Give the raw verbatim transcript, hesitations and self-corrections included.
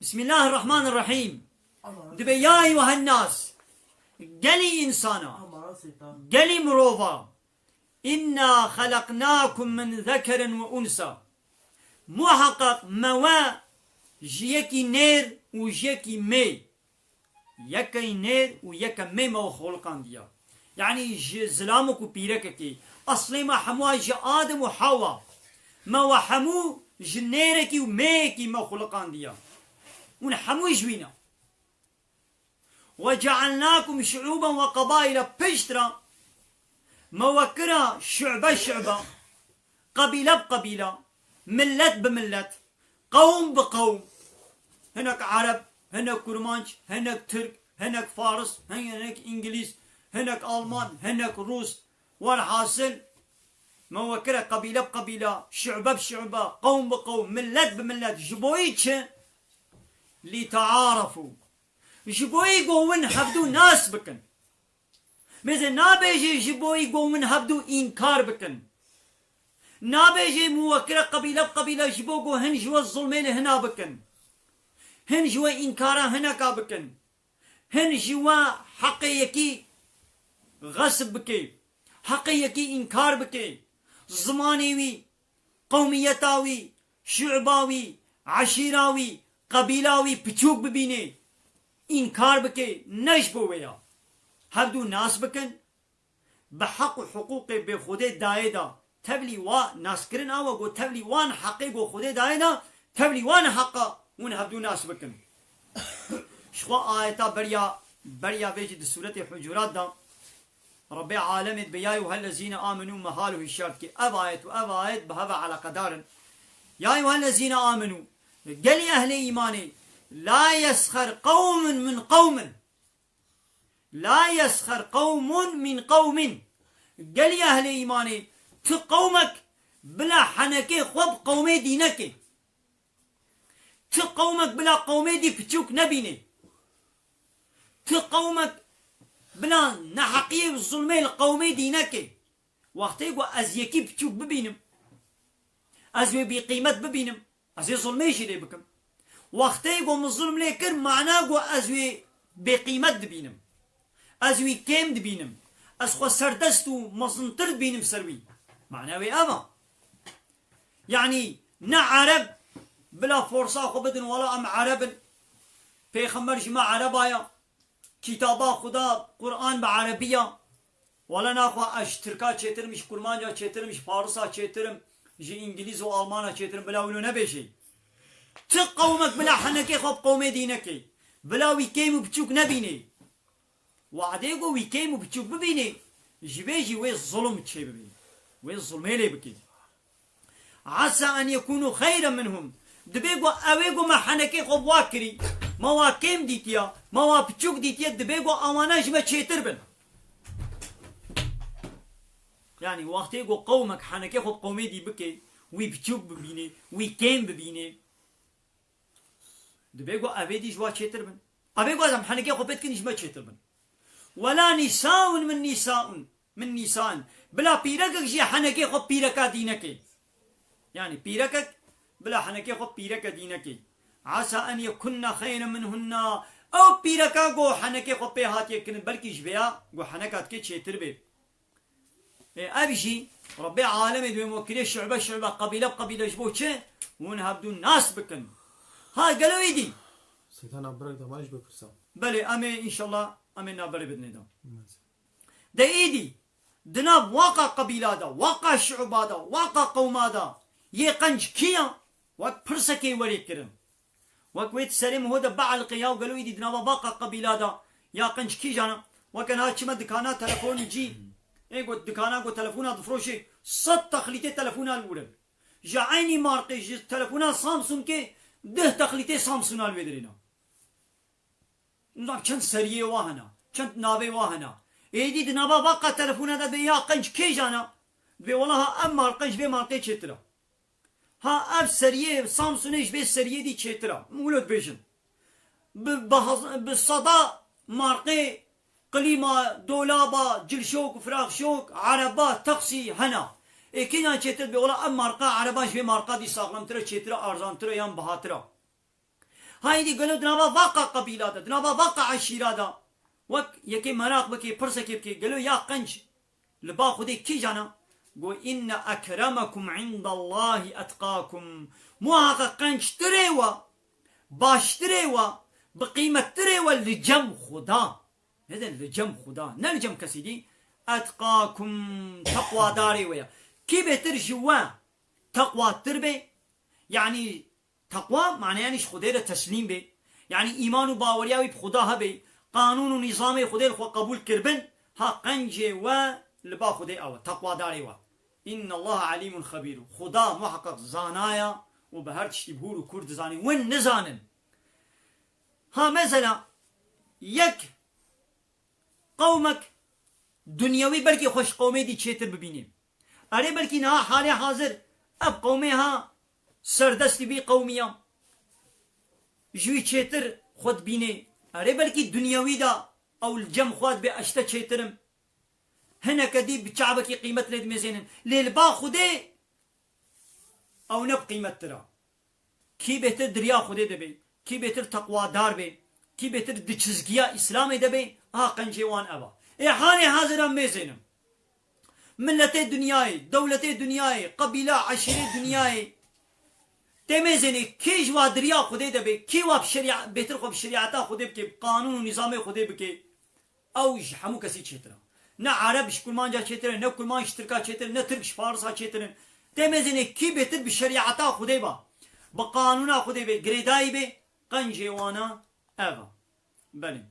Bismillahirrahmanirrahîm. Dibe ya eyyuhen nas, gelî însana, gelî mirova, inna xelaqnakum min zekerin ve unsa. Muhaqqaq me we ji yekî nêr û ji yekî mê, yekey nêr û yeke mê me we xuliqandiya. Yanî ji zilamok û pîrekekê. Eslê me hemû ji Adem û Hawa. Me we hemû ji nêrekî û mêyekî me xuliqandiya. Hûn hemû ji wî ne. Ve cealnakum şuûben ve qebaîle, piştre me we kira şu'be şu'be, qebîle bi qebîle, millet bi millet, qewm bi qewm. Hinek Ereb, hinek Kurmanc, hinek Tirk, hinek Faris, hinek Îngilîz, hinek Alman, hinek Rûs. Werhasil, me we kire qebîle bi qebîle, şu'be bi şu'be, qewm bi qewm, millet bi millet. Ji bo yî çi? Lîtearefû. Ji bo yî go win hevdû nas bikin. Mêze nabêje ji bo yî go win hevdû înkar bikin. Nabêje me we kire qebîle bi qebîle ji bo go hin ji we zulmê li hina bikin. Hin ji we înkara hineka bikin. Hin ji we heqê yekî xesb bike. Heqê yekî înkar bike. Zimanê wî, qewmiyeta wî, şu'ba wî, eşîra wî, qebîla wî piçûk bibîne, înkar bike, ne ji bo wê ya. Hevdû nas bikin, bi heq û hiqûqê bê Xwedê dayê de, tevlî wa naskirin awa go tevlî wan heqê go Xwedê dayê de, tevlî wan heqa hûn hevdû nas bikin. Ji xwe ayeta beriya, beriya vê jî di sûretê Hucurat de, Rebbê alemê dibe, ya eyyuhellezîne amenû, me hal û hişyar dike. Ev ayet û ev ayet bi hev ve eleqedar in. Ya eyyuhellezîne amenû, gelî ehlê îmanê, la yesxer qewmun min qewmin. La yesxer qewmun min qewmin. Gelî ehlê îmanê, ti qewmek bila henekê xwe bi qewmê dî neke. Ti qewmek bila qewmê dî piçûk nebîne. Ti qewmek bila neheqiyê û zulmê li qewmê dî neke. Wextê ku ez yekî piçûk bibînim, ez wê bêqîmet bibînim, ez ê zulmê jî lê bikim. Wextê ku min zulm lê kir, mana ku ez wê bêqîmet dibînim. Ez wî kêm dibînim. Ez xwe serdest û mezintir dibînim ser wî. Mana wê ev e. Yanî ne Ereb bila forsa xwe bidin, wela em Ereb in. Pêxember ji me Ereba ye. Kitaba Xuda, Quran bi Erebî ye. Wela naxwe ez ji Tirka çêtir im, ji Kurmanca çêtir im, ji Farisa çêtir im, ji Îngilîz û Almana çêtir im, bila wilo nebêjê. Ti qewmek bila henekê xwe bi qewmê dî neke. Bila wî kêm û piçûk nebînê. Wadê ku wî kêm û piçûk bibînê, ji vê jî wê zulm çê bibî. Wê zulmê lê bikî. Asa en yekûnû xeyren minhum. Dibê ku ew ê ku me henekê xwe bi wa kirî, me wa kêm dîtiya, me wa piçûk dîtiye, dibê ku awana ji me çêtir bin. Yanî wextê ku qewmek henekê xwe bi qewmê dî bike, wî piçûk bibîne, wî kêm bibîne, dibê ku ev ê dî ji wa çêtir bin. Ev ê ku ez em henekê xwe pê dikin ji me çêtir bin. Wela nîsaun min nîsaun, min nîsain. Bila pîrekek jî henekê xwe pîreka dî neke. Yanî pîrekek bila henekê xwe pîreke dî neke. Asa en yekunne xeyren minhunna. Ew pîreka ku henekê xwe pê hatiye kirin, belkî ji vêya ku heneka dike çêtir bê. Ê, ev jî Rebbê alemê dibê me kiriye şu'be şu'be, qebîle bi qebîle, ji bo çi? Hûn hevdû nas bikin. Ha, gelo êdî? Seyda navberek de, ma ji bipirsa. Belê, em ê înşallah, em ê navberê bidinê de. Evet. De êdî, di nav waqa qebîla de, waqa şu'ba de, waqa qewma de, yê qenc kî ya? Wek pirsekê werê kirin. Wek wê di serê min ho de bieliqê, ya gelo êdî di nava baqa qebîla de ya qenc kîjan e? Weke niha çime dikana telefonî cî, ê got dikana got telefona difroşê, sed texlîtê telefona li wir in. Ji eynî marqê, ji telefona Samsungê deh texlîtê Samsuna li wê dirêna. Nizam çend seriyê wa hene, çend navê wa hene. Êdî di nava baqa telefona de bê ya qenc kêjan e? Dibê wela ha ev marqe ji vê marqê çêtir e. Ha ev seriyê Samsunê ji vê seriyê dî çêtir e. Min wilo dibêjin. Bi, bi, bi seda marqê klîma, dolaba, cilşok, firaxşok, ereba, taksî hene. Ê kêjan çêtir dibê wela ev marqa ereba ji vê marqa dî saxlemtir e, çêtir e, arzantir e yan bihatir e. Haydî gelo di nava vaqa qebîla de, di nava vaqa eşîra de. Wek yekê meraq bike, pirsekê bike, gelo ya qenc li ba Xwedê kîjan e? Go, "Inne ekremekum indallahî etqakum." Muhaqqeq qenctirê we, baştirê we, bi qîmettirê we li cem Xuda. Ne de li cem Xuda, ne li cem kesî dî. Etqakum, teqwadarê we ye. Kî bêtir ji we teqwatir be? Yanî teqwa maneyanî ji Xwedê re teslîm be. Yanî îman û baweriya wî bi Xuda hebe, qanûn û nîzamê Xwedê li xwe qebûl kiribin, ha qencê we li ba Xwedê ew e, teqwadarê we. Inna Allaha alîmun xebîr. Xuda muheqeq zanaya û bi her tiştî bi hûr û kûr dizanî. Win nizanin. Ha mesela yek qewmek dinyewî belkî xwe ji qewmê dî çêtir bibînî. Erê belkî niha halê hazir ev qewmê ha serdestî vî qewmî ya, ji wî çêtir xwe dibînê. Erê belkî dinyewî de ew li cem xwe dibe ez ji te çêtir im. Hineke dî bi çavekî qîmet lê dimêzênin. Lê li ba Xwedê ew ne bi qîmettir e. Kî bêtir di riya Xwedê de be, kî bêtir teqwadar be, kî bêtir di çizgiya Îslamê de be, aha qencê wan ev e. Ê hanê hazir em mêzênin. Miletê dinyayê, dewletê dinyayê, qebîla, eşîrê dinyayê. Tê mêzênê kî ji wa di riya Xwedê de be, kî wa bi şerî-, bêtir xwe bi şerîeta Xwedê bike, bi qanûn û nîzamê Xwedê bike. Ew ji hemû kesî çêtir e. Ne Ereb ji Kurmanca çêtir e, ne Kurmanc ji Tirka çêtir e, ne Tirk ji Farisa çêtir in. Tê mêzênê kî bêtir bi şerîeta Xwedê ba, bi qanûna Xwedê bê, girêdayî bê, qencê wana ev e. Belê.